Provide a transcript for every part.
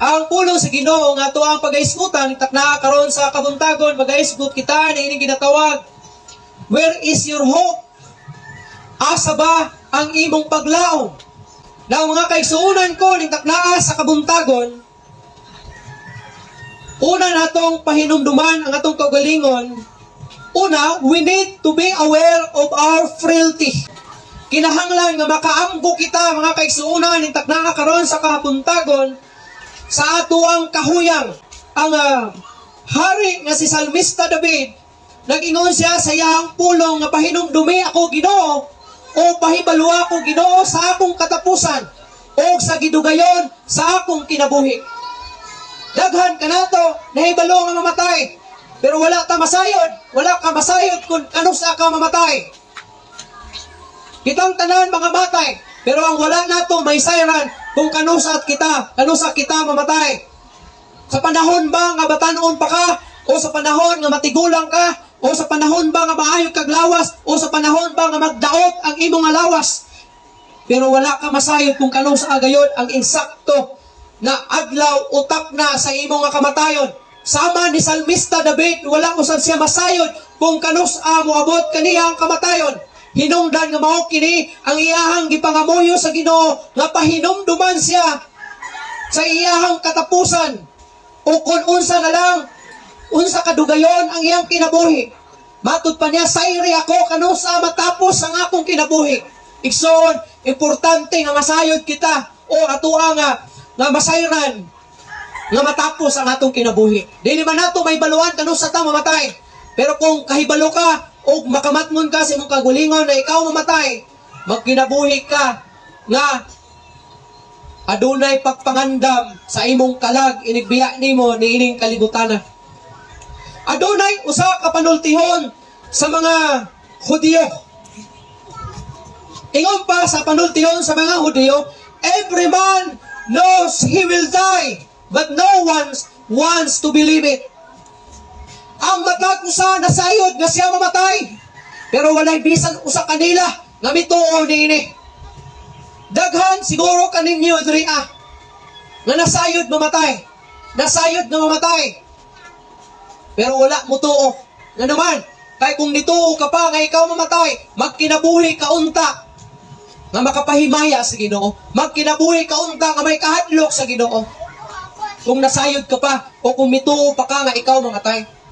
Ang pulong sa Ginoo nga ato ang pagahisgutan takna karon sa kabuntagon, magahisgot kita niining ginatawag, "Where is your hope?" Asa ba ang imong paglaom? Na mga kaigsuonan ko ning taknaa sa kabuntagon, una natong pahinumduman ang atong kaugalingon. Una, we need to be aware of our frailty. Kinahanglan nga makaamgo kita, mga kaigsuonan, ning taknaa karon sa kabuntagon sa ato ang kahuyang. Ang hari nga si Salmista David, nag-ingon siya sa iyang pulong nga "Pahinumdumi ako, Ginoo, o pahibalo ako, Ginoo, sa akong katapusan o sa gidugayon sa akong kinabuhi." Daghan kanato nahibalo nga mamatay. Pero wala ta masayod, wala ka masayod kung kanusa ka mamatay. Kitang tanan mga matay, pero ang wala nato may sayran kung kanusa kita mamatay. Sa panahon ba nga batanon pa ka, o sa panahon nga matigulang ka, o sa panahon ba nga maayo kag lawas, o sa panahon ba nga magdaot ang imong nga lawas. Pero wala ka masayod kung kanusa gayod ang insakto na adlaw o takna sa imong nga kamatayon. Sama ni Salmista David, wala usab siya masayod kung kanusa moabot kaniya ang kamatayon. Hinungdan nga mao kini ang iyahang gipangamuyo sa Ginoo nga pahinumduman siya sa iyahang katapusan o kung unsa na lang, unsa kadugayon ang iyang kinabuhi. Matud pa niya, "Sayri ako kanusa matapos ang akong kinabuhi." Igsoon, importante nga masayod kita o atoa nga masayran nga matapos ang atong kinabuhi. Dili man nato mahibaluan kanusa ta mamatay. Pero kung kahibalo ka o makamatngon ka sa imong kaugalingon na ikaw mamatay, magkinabuhi ka nga adunay pagpangandam sa imong kalag inigbiya nimo niining kalibutana. Adunay usa ka panultihon sa mga Hudiyo. Ingon pa sa panultihon sa mga Hudiyo, "Every man knows he will die, but no one wants to believe it." Ang matag usa nasayod nga siya mamatay, pero walay bisan usa kanila nga mituo niini. Daghan siguro kaninyo diri nga nasayod mamatay. Nasayod nga mamatay. Pero wala mo tuo. Nga naman, kay kung nituo ka pa nga ikaw mamatay, magkinabuhi ka unta nga makapahimaya sa Ginoo. Magkinabuhi ka unta nga may kahadlok sa Ginoo. Kung nasayod ka pa o kung mituo pa ka nga ikaw mamatay.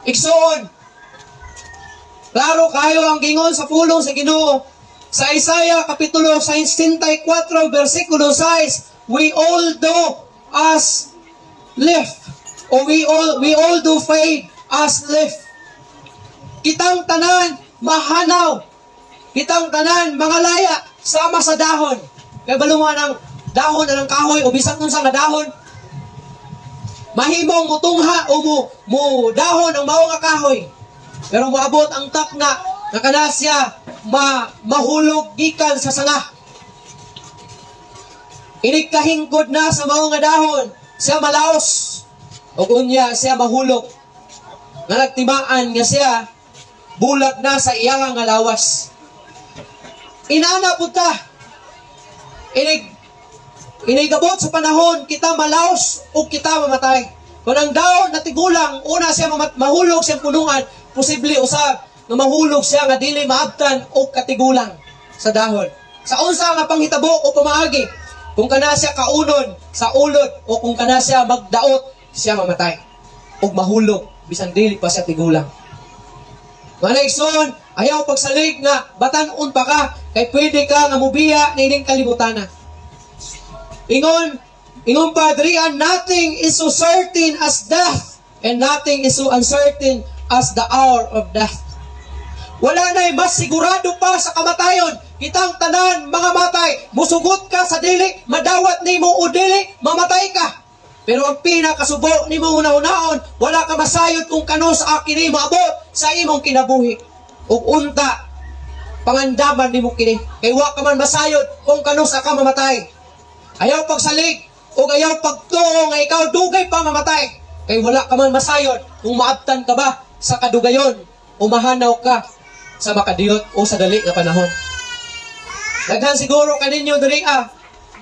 Igsoon, klaro kayo ang gingon sa pulong sa Ginoo. Sa Isaiah Kapitulo 64 versikulo 6, "We all do as leaf o we all do fade as leaf." Kitang tanan mahanaw. Kitang tanan mga laya sama sa dahon. Kay balungan ang dahon ng kahoy o bisan unsa nga dahon, mahimong mutungha o mo dahon ang mao nga kahoy. Pero moabot ang takna nga kana siya mahulog gikan sa sanga. Inig kahingkod na sa mao nga dahon, siya malaos. Ug unya siya mahulog. Nga nagtimaan nga siya bulag na sa iyang nga lawas. Inana pud ta. Inig gabot sa panahon kita malaos ug kita mamatay. Kung ang dahon natigulang, una siya mahulog siyang punuan, posible usab nga mahulog siya nga dili maabtan og katigulang sa dahon. Sa unsa nga panghitabo o pamaagi, kung kana siya kaunon sa ulod o kung kana siya magdaot, siya mamatay ug mahulog bisan dili pa siya tigulang. Mga igsoon, ayaw pagsalig nga batan-on pa ka kay pwede ka nga mubiya niining kalibutana. Ingon pa dirian, "Nothing is so certain as death and nothing is so uncertain as the hour of death." Wala na'y mas sigurado pa sa kamatayon. Kitang tanan, mga matay, musugot ka sa dili, madawat nimo o dili, mamatay ka. Pero ang pinakasubo nimo una-unaon, wala ka masayod kung kanusa kini maabot sa imong kinabuhi. Ug unta, pangandaman nimo kini. Kay wa ka man masayod kung kanusa ka mamatay. Ayaw pagsalig o ayaw pagtuo nga ikaw dugay pa mamatay. Kay wala ka man masayod kung maabtan ka ba sa kadugayon o mahanaw ka sa makadiyot o sa dali nga panahon. Daghan siguro kaninyo diri.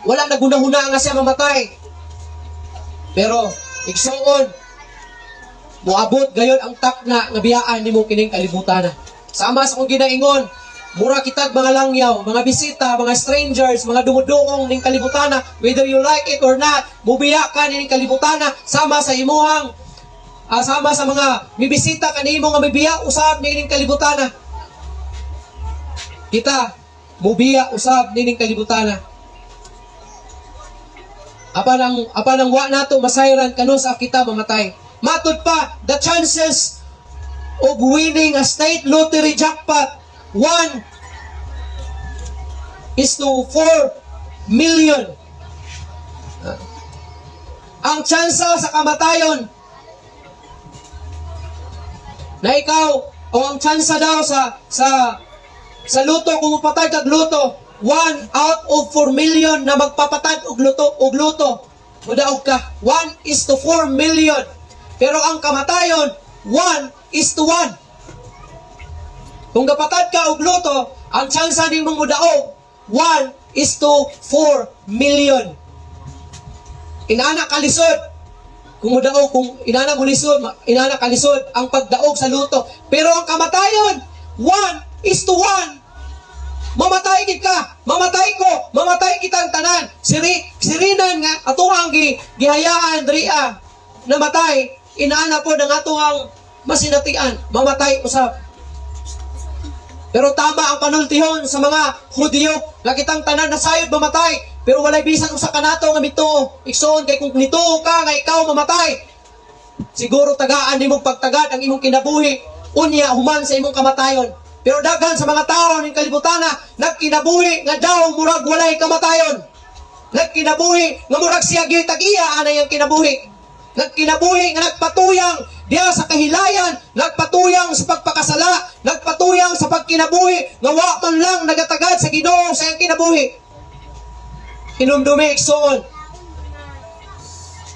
Wala naghuna-huna nga siya mamatay. Pero igsuon, moabot gayon ang takna nga biyaan nimo kining kalibutan. Sama sa kong ginaingon, mura kitag mga langyaw, mga bisita, mga strangers, mga dumuduong ning kalibutana, whether you like it or not, mubiya ka ning kalibutana sama sa imuhang sama sa mga mibisita kanimo nga mibiya usab nining kalibutana. Kita mubiya usab nining kalibutana. Apan ang wa nato masayran kanusa kita mamatay. Matud pa, the chances of winning a state lottery jackpot, 1 is to 4 million. Ang tsansa sa kamatayon na ikaw o ang tsansa daw sa lotto, kung mupatay kag lotto, 1 out of 4 million na magpapatad og lotto, mudaog ka. 1 is to 4 million. Pero ang kamatayon, 1 is to 1. Kung gapatad ka og lotto, ang tsansa nimong mudaog, 1 is to 4 million. Inana kalisod kung mudaog, kung inana mo lisod, inana kalisod ang pagdaog sa lotto. Pero ang kamatayon, 1 is to 1. Mamatay gid ka, mamatay ko, mamatay kitang tanan. Si Rinan nga atuang gihayaan diriya namatay, inaana po ng atuang masinatian, mamatay usab. Pero tama ang panultihon sa mga Hudyo nga kitang tanan na sayod mamatay, pero walay bisan usa kanato nga mituo. Igsoon, kay kung nituo ka nga ikaw mamatay, siguro tagaan nimo pagtagad ang imong kinabuhi unya human sa imong kamatayon. Pero daghan sa mga tao ning kalibutana nagkinabuhi nga daw murag walay kamatayon. Nagkinabuhi nga murag siya gyud tag-iya anay ang kinabuhi. Nagkinabuhi nga nagpatuyang diha sa kahilayan, nagpatuyang sa pagpakasala, nagpatuyang sa pagkinabuhi nga wa man lang nagatagad sa Ginoo sa iyang kinabuhi. Hinumdumi, igsoon,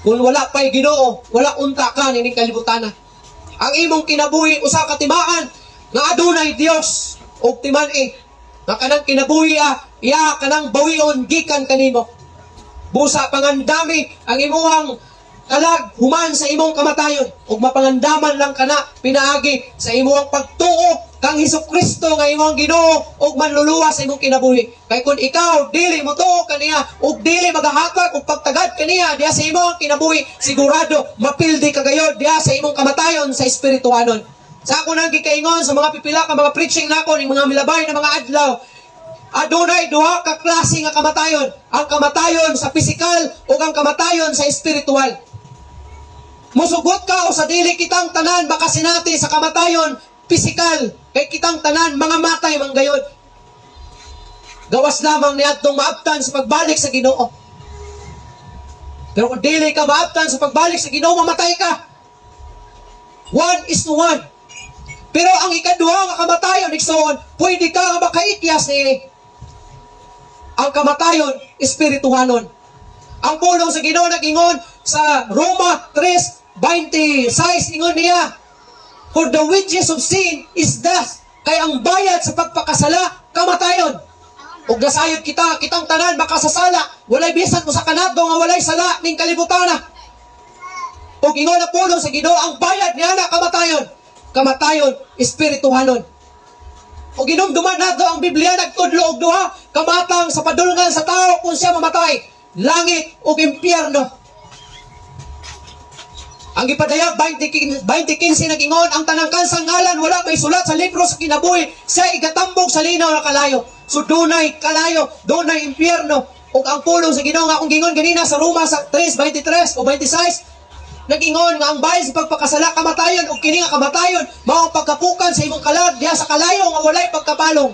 kung wala pa'y Ginoo, wala unta ka nining kalibutana. Ang imong kinabuhi usa ka timaan nga adunay Dios ug timan-i nga kanang kinabuhi iya kanang bawion gikan kanimo. Busa pangandami ang imuhang kalag human sa imong kamatayon ug mapangandaman lang kana pinaagi sa imong pagtuo kang Hesus Kristo nga imong Ginoo ug manluluwas sa imong kinabuhi. Kay kung ikaw dili mo tuo kaniya ug dili magahatag og pagtagad kaniya diha sa imong kinabuhi, sigurado mapildi ka gayod diha sa imong kamatayon sa espirituhanon. Sa ako nang gikaingon sa mga pipila ka mga preaching nako ning mga milabay na mga adlaw, adunay duha ka klase nga kamatayon: ang kamatayon sa pisikal ug ang kamatayon sa espiritual. Musugot ka o sa dili, kitang tanan makasinati sa kamatayon pisikal, kay kitang tanan mga matay man gayod. Gawas lamang niadtong maabtan sa pagbalik sa Ginoo. Pero kung dili ka maabtan sa pagbalik sa Ginoo, mamatay ka. 1 is to 1. Pero ang ikaduha nga kamatayon, igsoon, pwede ka nga makaikyas ni ang kamatayon espirituhanon. Ang pulong sa Ginoo nag-ingon sa Roma 3:26, ingon niya, "For the wages of sin is death." Kay ang bayad sa pagpakasala, kamatayon. Ug nasayod kita, kitang tanan makasasala, walay bisan usa kanato nga walay sala ning kalibutana. Ug ingon ang pulong sa Ginoo, ang bayad niya na kamatayon. Kamatayon espirituhanon. O ginumduman nato, ang Biblia nagtudlo og duha kamatang sa padulngan sa tao kung siya mamatay: langit ug impyerno. Ang gipadayag 20:15 nag-ingon, "Ang tanang kansang ngalan wala may sulat sa libro sa kinabuhi, siya igatambog sa linaw na kalayo." So dunay kalayo, dunay impyerno. Ug ang pulong sa Ginoo nga akong gingon ganina sa Roma sa 3:23 o 26, nag-ingon nga ang bayad sa pagpakasala kamatayon, ug kini nga kamatayon mao ang pagkapukan sa imong kalag diha sa kalayo nga walay pagkapalong.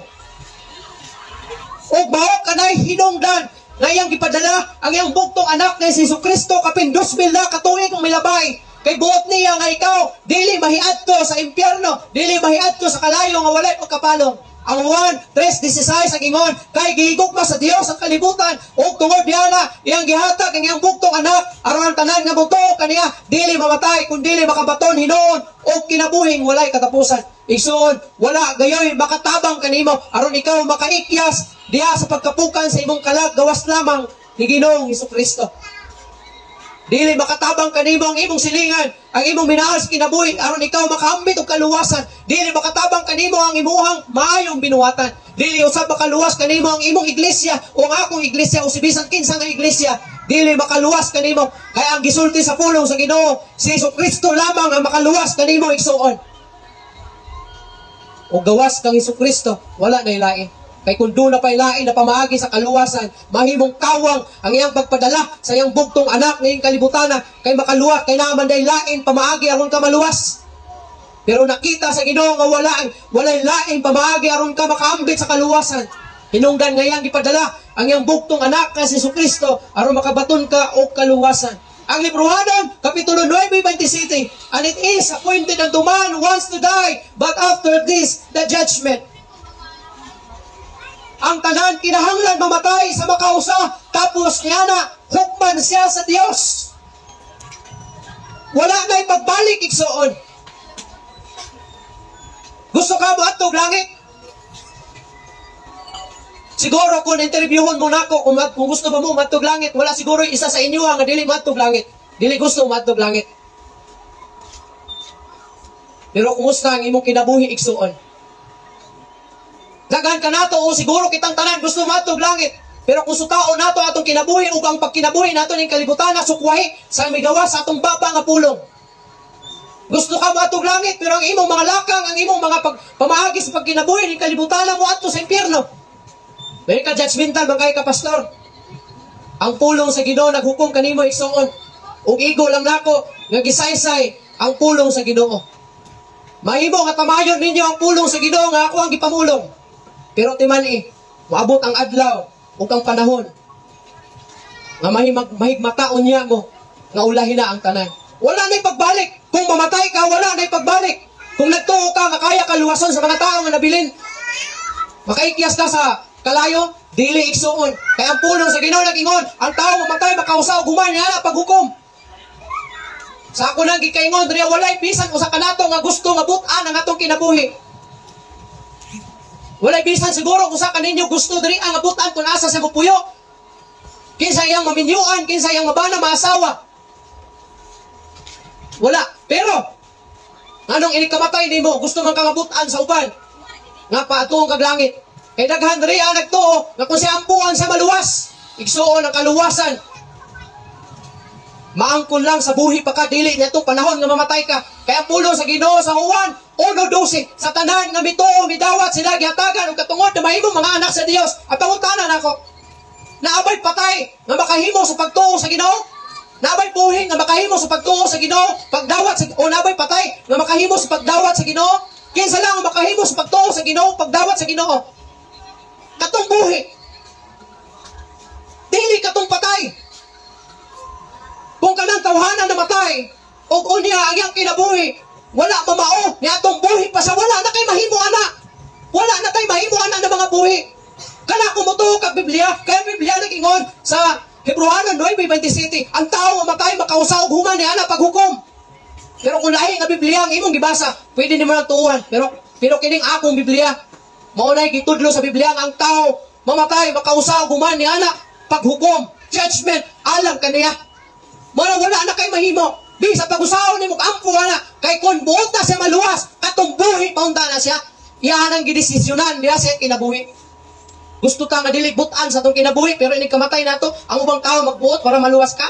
Ug mao kanay hinungdan nga iyang gipadala ang iyang bugtong anak nga si Kristo kapin 2000 na katuig ang milabay. Kay buot niya nga ikaw dili mahiadto sa impyerno, dili mahiadto sa kalayo nga walay pagkapalong. Ang Juan 3:16 ang ingon, "Kay gihigugma sa Dios ang kalibutan ug tungod diana iyang gihatag ang iyang bugtong anak aron ang tanan nga motuo kaniya dili mamatay kun dili makabaton hinuon og kinabuhing walay katapusan." Igsoon, wala gayoy makatabang kanimo aron ikaw makaikyas diha sa pagkapukan sa imong kalag gawas lamang ni Ginoong Kristo. Dili makatabang kanimo ang imong silingan, ang imong minahal sa kinabuhi aron ikaw makaambit og kaluwasan. Dili makatabang kanimo ang imuhang maayong binuhatan. Dili usab makaluwas kanimo ang imong iglesia o ang akong iglesia o si bisan kinsa nga iglesia. Dili makaluwas kanimo kay ang gisulti sa pulong sa Ginoo, si Kristo lamang ang makaluwas kanimo, igsuon. O gawas kang Kristo, wala na ilain. Kay kung duna pa'y lain na pamaagi sa kaluwasan, mahimong kawang ang iyang pagpadala sa iyang bugtong anak ngayong kalibutana, kay makaluwas, kay naa man day lain pamaagi aron ka maluwas. Pero nakita sa Ginoo nga walay lain pamaagi aron ka makaambit sa kaluwasan. Hinungdan nga iyang gipadala ang iyang bugtong anak nga si Kristo aron makabaton ka og kaluwasan. Ang Hebreohanon, Kapitulo 9:27, "And it is appointed unto man once to die, but after this, the judgment." Ang tanan kinahanglan mamatay sa makausa, tapos niya na hukman siya sa Dios. Wala na ipagbalik, igsuon. Gusto ka mo atog langit? Siguro kung interviewon mo nako kung gusto ba mo matug langit, wala siguro isa sa inyo nga dili matug langit. Dili gusto matug langit. Pero kumusta ang imong kinabuhi, igsuon? Daghan ka nato o siguro kitang tanan gusto matug langit. Pero kung sutaon nato atong kinabuhi ug ang pagkinabuhi nato ning kalibutan na sukwahi sa migawas sa atong baba nga pulong. Gusto ka moadtog langit, pero ang imong mga lakang, ang imong mga pamaagi sa pagkinabuhi ning kalibutan mo adto sa impyerno. May ka judgmental man kay ka, pastor. Ang pulong sa Ginoo naghukom kanimo, igsuon. Ug igo lang nako nga gisaysay ang pulong sa Ginoo. Mahimo nga tamayon ninyo ang pulong sa Ginoo nga ako ang gipamulong. Pero timan-i, moabot ang adlaw ug ang panahon nga mahigmataon niya mo nga ulahin na ang tanan. Wala na'y pagbalik. Kung mamatay ka, wala na'y pagbalik. Kung nagtuo ka nga kaya ka luwason sa mga tao nga nabilin, makaikyas ka sa kalayo, dili, igsuon. Kaya ang pulong sa Ginoo nag-ingon, ang tao mamatay makausa og human niya paghukom. Sa ako nang gikaingon, diriya walay bisan usa kanato nga gusto nga but-an ang atong kinabuhi. Walay bisan siguro usa kaninyo gusto diri ang but-an kung asa sa mupuyo. Kinsa iyang maminyuan, kinsa iyang mabana, maasawa. Wala. Pero anong inikamatay nimo, gusto man ka nga but-an sa uban nga paatuong kag langit. Kay daghan diri ang nagtuo nga kung siya ampuan sa maluwas, igsuon ang kaluwasan. Maangkon lang sa buhi pa ka, dili nitong panahon nga mamatay ka. Kaya pulong sa Ginoo sa Juan 1:12, sa tanan nga mituo, midawat sila, gihatagan og katungod na mahimong mga anak sa Dios. Ang pangutana nako, naa bay patay nga makahimo sa pagtuo sa Ginoo? Naa bay buhi nga makahimo sa pagtuo sa Ginoo, pagdawat sa, o naa bay patay nga makahimo sa pagdawat sa Ginoo? Kinsa lang ang makahimo sa pagtuo sa Ginoo, pagdawat sa Ginoo? Katong buhi. Dili katong patay. Kung kanang tawhana namatay, og unya ang iyang kinabuhi, wala mamao ni atong buhi pa sa, wala na kay mahimo ana. Wala na kay mahimo ana ng mga buhi. Kana kung motuo kag Biblia, kaya Biblia nag-ingon sa Hebreohanon 9:27, ang tao mamatay makausa og human ni ana paghukom. Pero kung lahi nga Biblia ang imong gibasa, pwede nimo lang tuuhan. Pero kining akong Biblia, mao nay gitudlo sa Biblia nga ang tao mamatay makausa og human ni ana paghukom, judgment alang kaniya. Mao wala na kay mahimo. Di sa pag-usahon nimo ampo ana kay kung buot na siya maluwas, katong buhi paunta na siya. Iyahan ang gidesisyonan diha sa kinabuhi. Gusto ka nga dili but-an sa atong kinabuhi, pero inig kamatay nato, ang ubang tao magbuot para maluwas ka.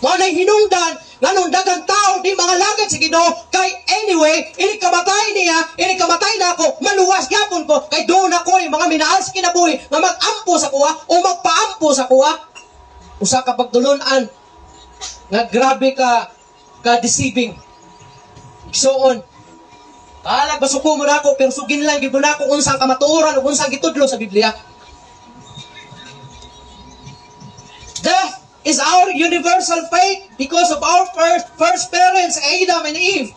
Mao nay hinungdan nganong daghang tao di mga lagad sa Ginoo, kay anyway inig kamatay niya, inig kamatay na ako, maluwas gyapon ko kay doon ako yung mga minahal sa kinabuhi nga mag-ampo sa kuha o magpaampo sa kuha. Usa ka pagtulun-an nga grabe ka deceiving. Igsuon, bahalag masuko mo na ako, pero sugin lang gyud mo na ako unsang kamatuoran ug unsang gitudlo sa Biblia. Death is our universal fate because of our first parents, Adam and Eve.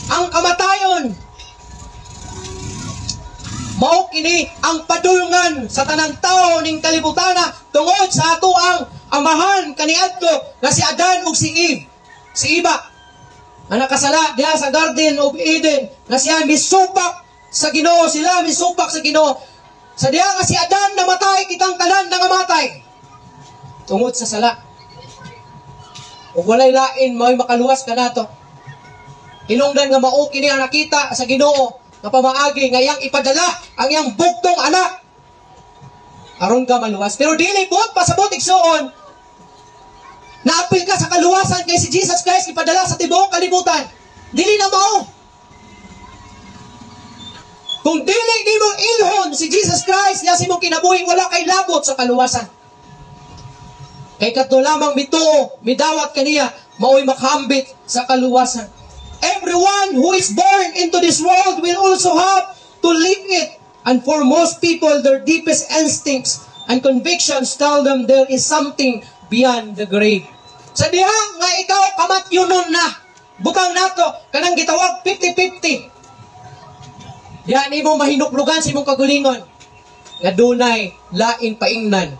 Ang kamatayon, mao kini ang padulngan sa tanang tao ning kalibutana tungod sa ato ang amahan kaniadto nga si Adan ug si Eve. Si Iba nga nakasala diha sa Garden of Eden, nga siya misupak sa Ginoo, sila misupak sa Ginoo. Sa diha nga si Adan namatay, kitang tanan nangamatay tungod sa sala. Ug walay lain mao'y makaluwas kanato. Hinungdan nga mao kini ang nakita sa Ginoo nga pamaagi nga iyang ipadala ang iyang bugtong anak aron ka maluwas. Pero dili buot pasabot, igsuon, naapil ka sa kaluwasan kay si Jesus Christ ipadala sa tibuok kalibutan. Dili na mao. Kung dili nimo ilhon si Jesus Christ nga sa imong kinabuhi, wala kay labot sa kaluwasan. Kay kadto lamang mituo, midawat kaniya, mao'y makahambit sa kaluwasan. Everyone who is born into this world will also have to leave it. And for most people, their deepest instincts and convictions tell them there is something beyond the grave. Sa diha nga ikaw kamatyunon na, butang nato, kanang gitawag 50-50. Diha nimo mahinuklugan sa imong kaugalingon nga dunay laing paingnan.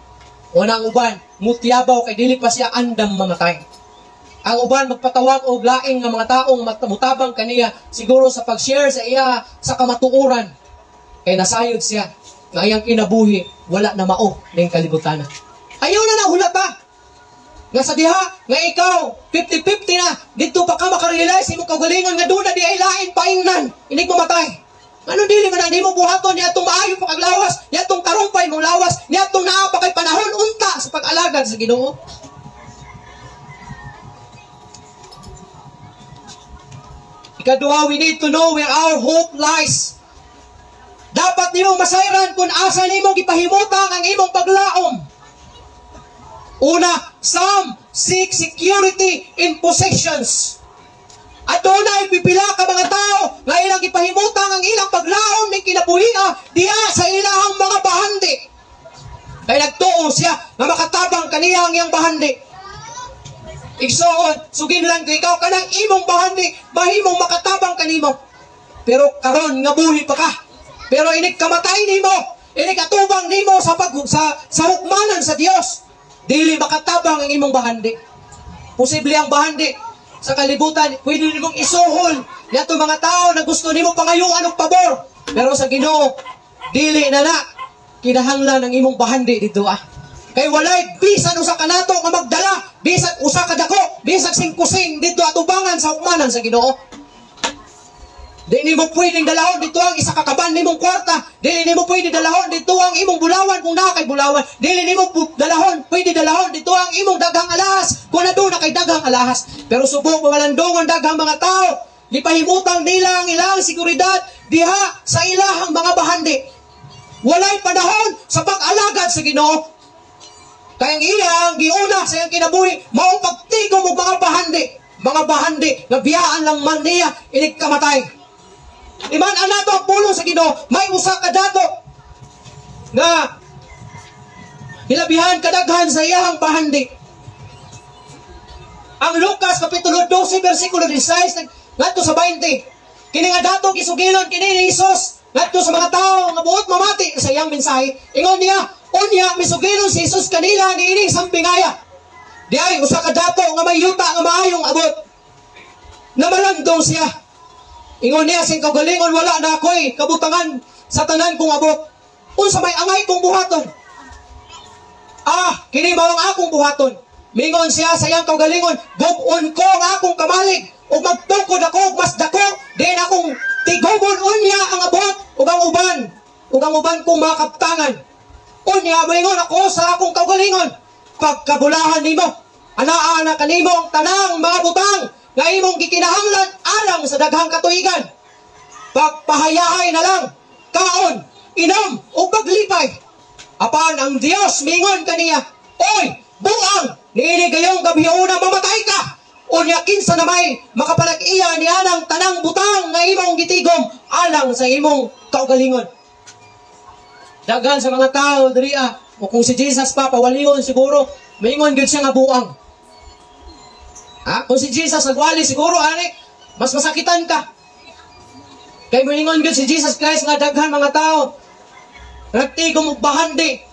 O na ang uban, mutiyabaw kay dili pa siya andam mamatay. Ang uban magpatawag og laing nga mga taong mutabang kaniya siguro sa pag-share sa iya sa kamatuoran. Kay nasayod siya nga iyang kinabuhi wala na mao ning kalibutan. Ayaw na na hulata. Nga sa diha nga ikaw 50-50 na, didto pa ka makarealize sa imong kaugalingon nga duna di ay lain paingnan inig mamatay. Ano dili nga na nimo buhaton niadtong maayo pa kag lawas, niadtong tarong pa imong lawas, niadtong naa pa kay panahon unta sa pag-alagad sa Ginoo? Ikaduha, we need to know where our hope lies. Dapat nimong masayran kung asa nimo gipahimutang ang imong paglaom. Una, some seek security in possessions. Adunay pipila ka mga tao nga ilang gipahimutang ang ilang paglaom ning kinabuhia diha sa ilahang mga bahandi. Kay nagtuo siya nga makatabang kaniya ang iyang bahandi. Igsoon, suginlan ko ikaw kanang imong bahandi, mahimong makatabang kanimo. Pero karon nga buhi pa ka. Pero inig kamatay nimo, inig atubang nimo sa hukmanan sa Dios, dili makatabang ang imong bahandi. Posible ang bahandi sa kalibutan, pwede nimong isuhol niadto mga tao na gusto nimo pangayuan og pabor. Pero sa Ginoo, dili na na kinahanglan ang imong bahandi didto ah. Kay walay bisan usa ka nato nga magdala, bisan usa ka dako, bisan singkusing didto atubangan sa hukmanan sa Ginoo. Di nimo pwedeng dalahon dito ang isa ka kaban nimong kwarta. Dili nimo pwede dalahon dito ang imong bulawan kung naa kay bulawan. Dili nimo dalahon, pwede dalahon dito ang imong daghang alahas kung aduna kay daghang alahas. Pero subong pamalandungon daghang mga tao, gipahimutang nila ang ilang seguridad diha sa ilahang mga bahandi. Walay panahon sa pag-alagad sa Ginoo. Kay ang iyang giuna sa iyang kinabuhi mao pagtigom og mga bahandi. Mga bahandi nga biyaan lang man niya inig kamatay. Iman nato ang pulong sa Ginoo, may usa ka dato nga hilabihan kadaghan sa iyahang bahandi. Ang Lucas kapitulo 12 bersikulo 16 ngadto sa 20. Kini nga dato gisugilon kini ni Hesus ngadto sa mga tawo nga buot mamati sa iyang mensahe. Ingon niya, unya misugilon si Hesus kanila niining sambingaya. Di ay usa ka dato nga may yuta nga maayong abot. Namalandong siya. Ingon niya sing kaugalingon, wala na ako'y kabutangan sa tanan kong abot. Unsa may angay kong buhaton? Ah, kini mao ang akong buhaton. Mingon siya sa iyang kaugalingon, gub-on ko ang akong kamalig ug magtukod ako og mas dako, diin akong tigubon unya ang abot ug ang uban kong mga kaptangan. Unya moingon ako sa akong kaugalingon, pagkabulahan nimo, anaa na kanimo ang tanang mga butang nga imong gikinahanglan alang sa daghang katuigan. Pagpahayahay na lang, kaon, inom, ug paglipay. Apan ang Dios mingon kaniya, oy, buang, niini gayong gabiuna mamatay ka. Unya kinsa na may makapalag-iya ni anang tanang butang nga imong gitigom alang sa imong kaugalingon. Daghan sa mga tao diri ah, o kung si Jesus pa pawalingon siguro, maingon gyud siya nga buang. Ha? Kung si Jesus nagwali siguro ani, mas masakitan ka. Kay moingon gyud si Jesus Christ nga daghan mga tao nagtigom og bahandi.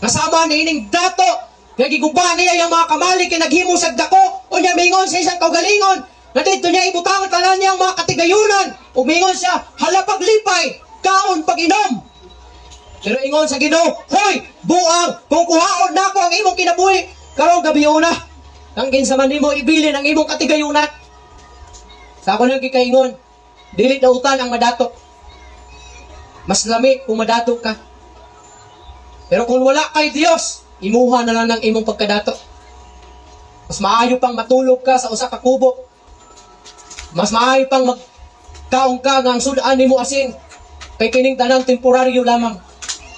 Kasama ni ining dato nga giguba niya yang mga kamali kay naghimo sa dako. Unya mingon sa isang kaugalingon nga didto niya ibutang tanan niyang mga katigayunan. Ug mingon siya, hala paglipay, kaon pag-inom. Pero ingon sa Ginoo, "Hoy, buang, kung kuhaon nako ang imong kinabuhi karong gabiuna, ang kinsa man nimo ibilin ang imong katigayunan?" Sa ako nang gikaingon, dili dautan ang madato. Mas lami kung madato ka. Pero kung wala kay Dios, imuha na lang ng imong pagkadato. Mas maayo pang matulog ka sa usa ka kubo. Mas maayo pang magkaon ka nga ang sudan nimo asin. Kay kining tanang temporaryo lamang.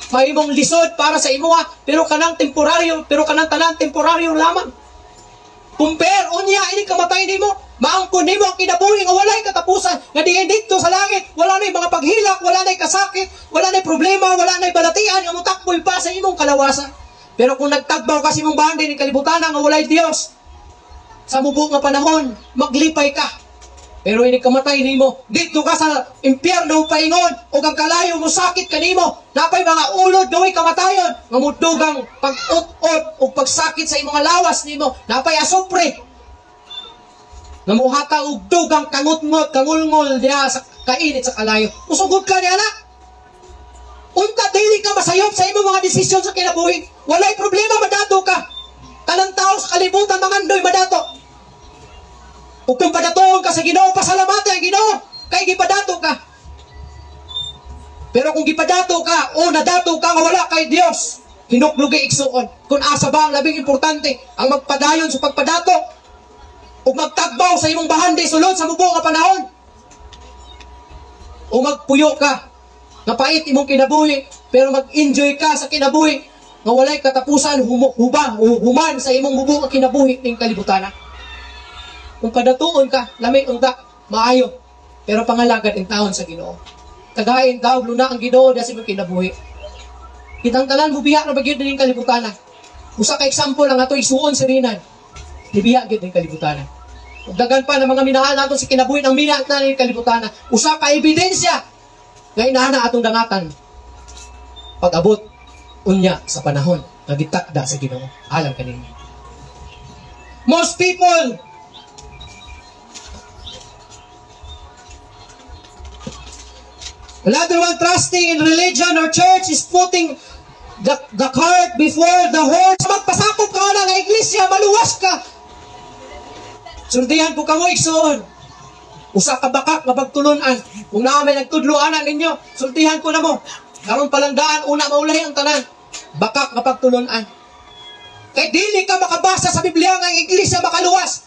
Mahimong lisod para sa imuha, pero kanang temporaryo, pero kanang tanan temporaryo lamang. Compare unya ini kamatay nimo, maangkon nimo ang kinabuhi nga walay katapusan, nga diin didto sa langit, wala na'y mga paghilak, wala na'y kasakit, wala na'y problema, wala na'y balatian nga motakboy pa sa imong kalawasan. Pero kung nagtagbaw ka sa imong bahandi ning kalibutan nga walay Dios, sa mubo nga panahon, maglipay ka. Pero ini kamatay nimo, didto ka sa impyerno paingon, ug ang kalayo mo sakit kanimo, napay mga ulod gaway kamatayon, nga mudugang pag-ut-ut ug pagsakit sa imong lawas nimo, napay asupre, nga muhatag og dugang kangutngot, kangulngol diha sa kainit sa kalayo. Musugod ka niya na. Unta dili ka masayop sa imong mga desisyon sa kinabuhi. Walay problema madato ka. Tanang tao sa kalibutan mangandoy madato. Ug kung padatoon ka sa Ginoo, pasalamati ang Ginoo kay gipadato ka. Pero kung gipadato ka o nadato ka nga wala kay Dios, hinuklugi, igsuon. Kung asa ba ang labing importante, ang magpadayon sa pagpadato ug magtagbaw sa imong bahandi sulod sa mubo nga panahon, o magpuyo ka nga pait imong kinabuhi pero mag-enjoy ka sa kinabuhi nga walay katapusan huba human sa imong mubo nga kinabuhi ning kalibutan? Kung padatuon ka, lami unta, maayo. Pero pangalagad in taon sa Ginoo. Tagain ka og luna ang Ginoo sa imong kinabuhi. Kitang tanan mubiya ra ba gyud ning kalibutan? Usa ka example ang ato igsuon si Rinan. Nibiya gyud ning kalibutan. Ug daghan pa ng mga minahal nato sa kinabuhi ng mina na ning kalibutan. Usa ka ebidensya nga inana atong dangatan pag-abot unya sa panahon nga gitakda sa Ginoo alang kaninyo. Most people Another one, trusting in religion or church is putting the cart before the horse. Magpasakop ka na nga iglesia, maluwas ka. Sultihan ko kamo, igsoon. Usa ka bakak nga pagtulunan. Kung naa may nagtudloanan ninyo, sultihan ko na mo. Karon palang daan, una maulahi ang tanan. Bakak nga pagtulunan. Kay dili ka makabasa sa Biblia nga ang iglesia makaluwas.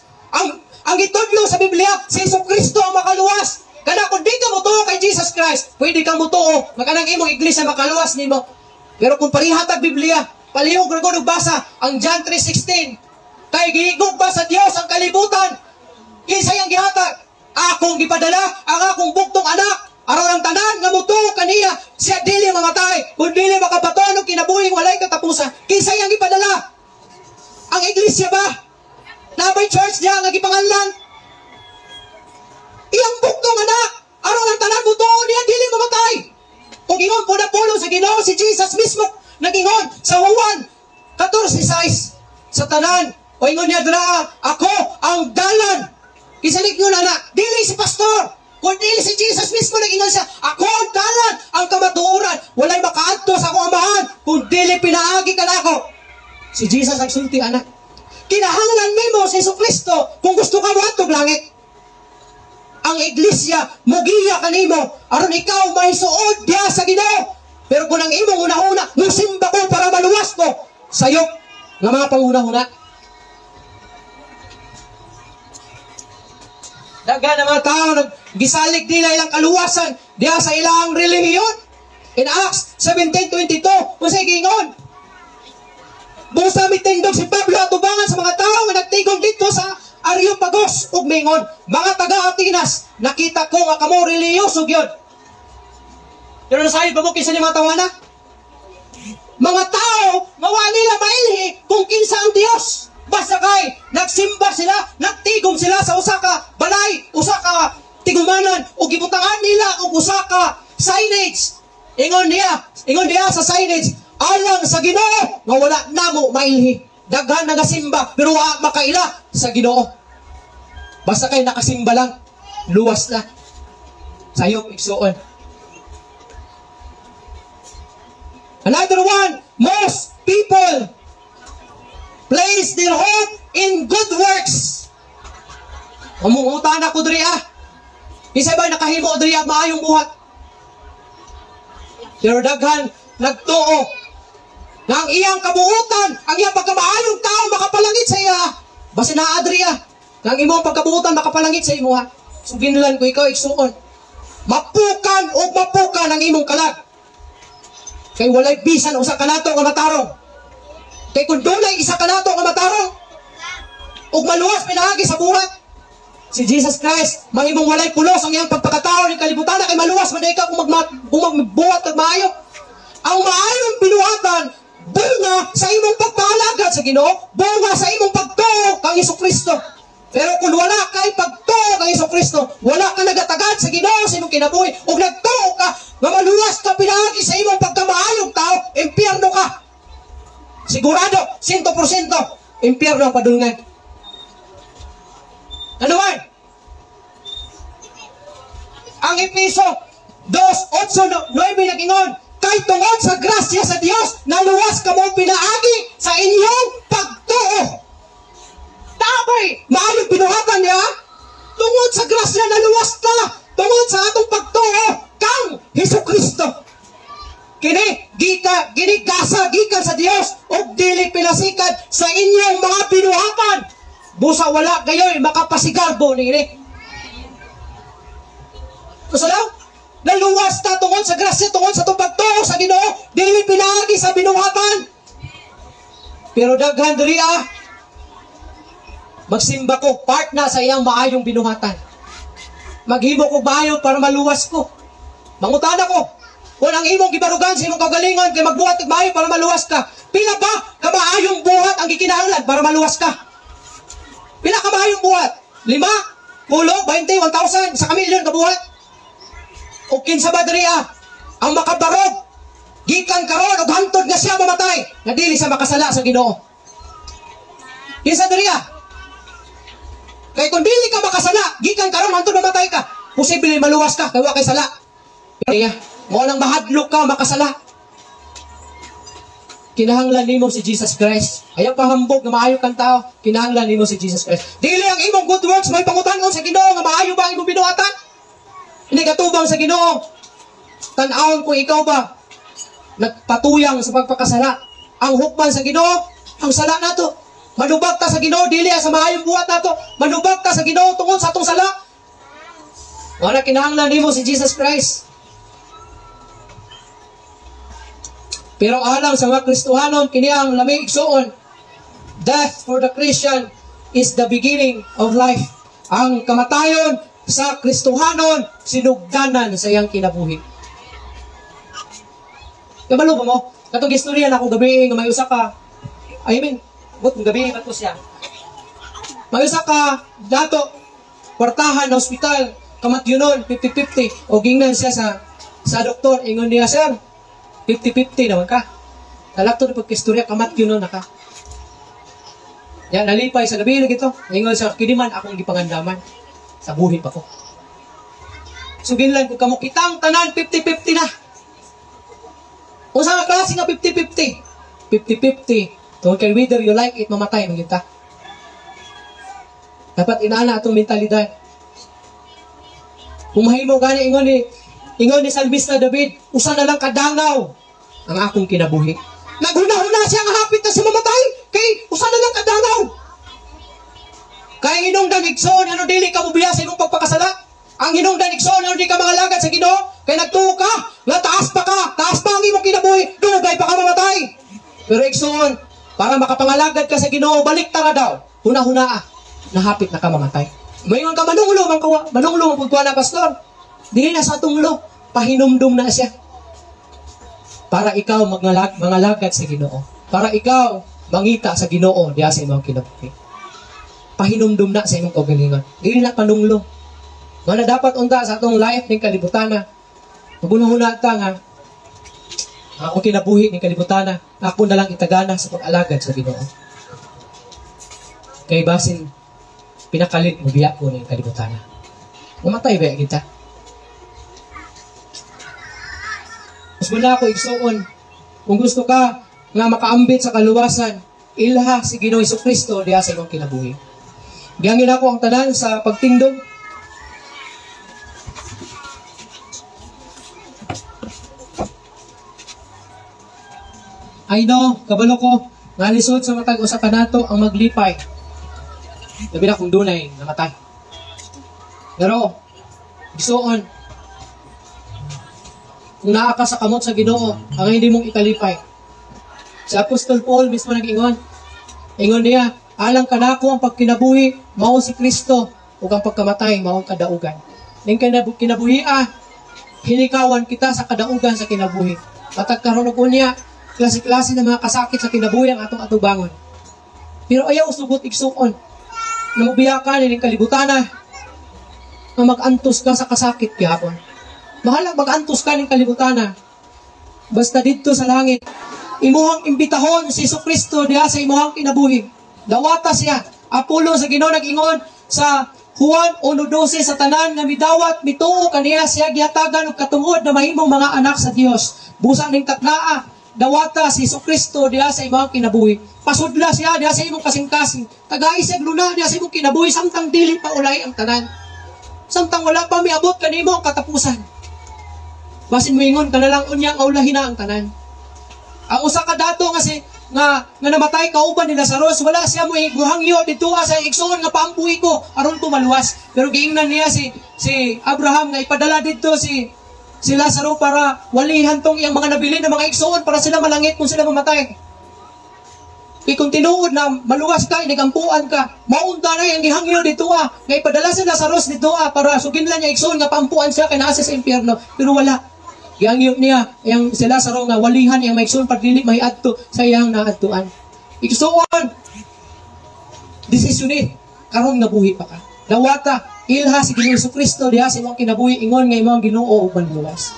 Ang gitudlo sa Biblia, si Jesu Kristo ang makaluwas. Kana kung di ka motuo kay Jesus Christ, pwede kang motuo nga kanang imong iglesia makaluwas nimo. Pero kung pareha tag Biblia, palihog ra gud og basa ang John 3:16. Kay gihigugma sa Dios ang kalibutan. Kinsay ang gihatag? Akong gipadala ang akong bugtong anak aron ang tanan nga motuo kaniya siya dili mamatay kun dili makabaton og kinabuhing walay katapusan. Kinsay ang gipadala? Ang iglesia ba? Nabay church niya nga gipanganlan? Iyang bugtong anak aron ang tanan motuo niya dili mamatay. Ug ingon po na pulong sa Ginoo, si Jesus mismo nagingon sa Juan 14:6 sa tanan. O ingon niya dira, "Ako ang dalan." Kinsa nag-ingon ana? Dili si pastor, kun dili si Jesus mismo. Nagingon siya, "Ako ang dalan, ang kamatuoran, walay makaadto sa akong Amahan kung dili pinaagi kanako." Si Jesus ang sulti ana. Kinahanglan nimo si Jesu Kristo kung gusto ka moadtog langit. Ang iglesia mugiya kanimo aron ikaw mahisuod diha sa Ginoo. Pero kung ang imong hunahuna, musimba ko para maluwas ko, sayop nga mga panghunahuna. Daghan ang mga tao naggisalig nila ilang kaluwasan diha sa ilang relihiyon. In Acts 17:22, unsay giingon? Busa mitindog si Pablo atubangan sa mga tao nga nagtigom didto sa Areopagos ug mingon, "Mga taga Atenas, nakita ko nga kamo relihiyoso gyud." Pero nasayod ba mo kinsa ni mga tawana? Mga tao nga wa nila mailhi kung kinsa ang Dios. Basta kay nagsimba sila, nagtigom sila sa usa ka balay, usa ka tigumanan ug gibutangan nila og usa ka signage. Ingon niya sa signage, "Alang sa Ginoo nga wala namo mailhi." Daghan nagasimba pero wa makaila sa Ginoo. Basta kay nakasimba lang, luwas na. Sayop, igsuon. Another one, most people place their hope in good works. Mangutana ko diri ah. Kinsa ba nakahimo diri ah, maayong buhat? Pero daghan nagtuo nga ang iyang kabuutan, ang iyang pagkamaayong tao makapalangit sa iya. Basin naa diri ah. Nga ang imong pagkabuutan makapalangit sa imuha. Suginlan ko ikaw, igsuon. Mapukan o mapukan ang imong kalag. Kay walay bisan usa ka nato nga matarong. Kay kung dunay isa ka nato nga matarong, ug maluwas pinaagi sa buhat, si Jesus Christ, mahimong walay pulos ang iyang pagpakatao ng kalibutan kay maluwas man ikaw kung magbuhat kag maayo. Ang maayong binuhatan, bunga sa imong pagpaalagad sa Ginoo, bunga sa imong pagtuo kang Hesus Kristo. Pero kung wala kay pagtuo kang Hesus Kristo, wala ka nagatagad sa Ginoo sa imong kinabuhi, ug nagtuo ka nga maluwas ka pinaagi sa imong pagkamaayong tao, impyerno ka. Sigurado, 100%, impyerno ang padulngan. Ano man? Ang Epeso 2:8-9 nagingon, "Kay tungod sa grasya sa Dios, naluwas kamo pinaagi sa inyong pagtuo." Tabay, maayong binuhatan niya. Tungod sa grasya naluwas ta, tungod sa atong pagtuo kang Hesus Kristo. Kini gika gini gasa gikan sa Dios ug dili pinasikan sa inyong mga binuhatan. Busa wala gayoy makapasigarbo niini. Gusto daw? Naluwas ta tungod sa grasya, tungod sa atong pagtuo sa Ginoo, dili pinaagi sa binuhatan. Pero daghan diri ah, magsimba ko, part na sa iyang maayong binuhatan. Maghimo ko maayo para maluwas ko. Mangutana ko, kung ang imong gibarugan sa imong kaugalingon kay magbuhat og maayo para maluwas ka, pila ba ka maayong buhat ang gikinahanglan para maluwas ka? Pila ka maayong buhat? 5, 10, 20, 1,000, sa kamilyon ka buhat? O kinsa ba diri ah, ang makabarog gikan karon og hantod nga siya mamatay nga dili siya makasala sa Ginoo? Kinsa diri ah? Kay kung dili ka makasala gikan karon hantod mamatay ka, posible maluwas ka kay wa kay sala. Kaya mo nang mahadlok ka makasala. Kinahanglan nimo si Jesus Christ. Ayaw pahambog nga maayo kang tao, kinahanglan nimo si Jesus Christ. Dili ang imong good works may pangutan-on sa Ginoo nga maayo ba ang imong binuhatan. Hindi katubang sa Ginoo. Tan-awon kung ikaw ba nagpatuyang sa pagpakasala. Ang hukman sa Ginoo, ang sala nato. Manubag ta sa Ginoo dili sa maayong buhat nato. Manubag ta sa Ginoo tungod sa atong sala. Wala kinahanglan nimo si Jesus Christ. Pero alang sa mga Kristohanon, kini ang lami igsuon. Death for the Christian is the beginning of life. Ang kamatayon sa Kristohanon, sinugdanan sa iyang kinabuhi. Kabalo ba mo? Katong istorya na akong gabi nga may usa ka, I mean, but gabi ba to siya? May usa ka dato kwartahan na ospital, kamatyonon, 50-50, o gingnan siya sa doktor, ingon niya, "Sir, 50-50 naman ka." Talakto na pagkistorya, kamatyonon na ka. Yan, nalipay sa gabi na gito. Ingon siya, "Kini man akong gipangandaman. Sa buhi pa ko." So ginlan ko kamo kitang tanan 50-50 na. Unsa nga klase nga 50-50? 50-50. Tungod kay whether you like it, mamatay man kita. Dapat inaana atong mentalidad. Kung mahimo gani ingon ni Salmista David, "Usa na lang kadangaw ang akong kinabuhi." Naghuna-huna siya nga hapit na siya mamatay, kay usa na lang kadangaw. Kay hinungdan, igsoon, ano dili ka mobiya sa imong pagpakasala? Ang hinungdan, igsoon, ano di ka mangalagad sa Ginoo? Kay nagtuo ka, nga taas pa ka, taas pa ang imong kinabuhi, dugay pa ka mamatay. Pero igsoon, para makapangalagad ka sa Ginoo, balik ta daw. Huna-huna ah, nahapit na ka mamatay. Mayon ka manunglo man kawa, manunglo man pud na, pastor. Dili na sa tunglo, pahinumdum na siya. Para ikaw mangalagad sa Ginoo. Para ikaw mangita sa Ginoo diha sa imong kinabuhi. Pahinumdum na sa imong kaugalingon. Dili na panunglo. Nga na dapat unta sa atong life ning kalibutana. Magunahuna ta nga akong kinabuhi ning kalibutana, ako na lang itagana sa pag-alagad sa Ginoo. Kay basin pinakalit mo biya ko ning kalibutana. Mamatay ba kita? Mas muna ako igsuon, Kung gusto ka nga makaambit sa kaluwasan, ilha si Ginoong Kristo diha sa imong kinabuhi. Gihangyo nako ang tanan sa pagtindog. I know, kabalo ko, nga lisod sa matag usa kanato ang maglipay. Labi na kung dunay namatay. Pero, gisuon, kung naa ka sa kamot sa Ginoo, ang hindi mong ikalipay. Si Apostol Paul mismo nag-ingon. Ingon niya, alang kanako ang pagkinabuhi, mao si Kristo, ug ang pagkamatay, mao ang kadaugan. Ning kinabuhi, hinikawan kita sa kadaugan sa kinabuhi. Matag karon og unya, klase-klase ng mga kasakit sa kinabuhi ang atong atubangon. Pero ayaw sugot igsuon. Namubiya ka nining kalibutana nga mag-antos ka sa kasakit gihapon. Bahala mag-antos ka ning kalibutana. Basta didto sa langit, imuhang imbitahon si Jesucristo diha sa imuhang kinabuhi. Dawata siya. Apollo sa Ginoo nag-ingon sa Juan 1:12, sa tanan nga midawat mituo kaniya, siya gihatagan og katungod na mahimong mga anak sa Dios. Busa ning tatlaa, dawata si Jesucristo diha sa imong kinabuhi. Pasudla siya diha sa imong kasing-kasing. Tagay siya luna diha sa imong kinabuhi samtang dili pa ulay ang tanan. Samtang wala pa miabot kanimo ang katapusan. Basin moingon ka na lang unya nga ulahin na ang tanan. Ang usa ka dato nga si nga, nga namatay kauban ni Lazarus, wala siya mo guhangyo didto sa igsoon nga paampuhi ko aron ko maluwas. Pero giingnan niya si si Abraham nga ipadala didto si si Lazaro para walihan tong iyang mga nabilin na mga igsoon para sila malangit kung sila mamatay. Kay kung tinuod na maluwas ka, inigampuan ka, maunta na ang gihangyo dito nga ipadala si Lazarus dito para suginlan niya igsoon nga paampuan siya kay naa siya sa impyerno. Pero wala. Gihangyo niya yang si Lazaro nga walihan iyang maigsoon para dili may adto sa iyang naadtuan. Igsoon, desisyon ni karon nga buhi pa ka. Dawata, ilha si Ginoong Kristo diha sa imong kinabuhi, ingon nga imong Ginoo ug manluwas.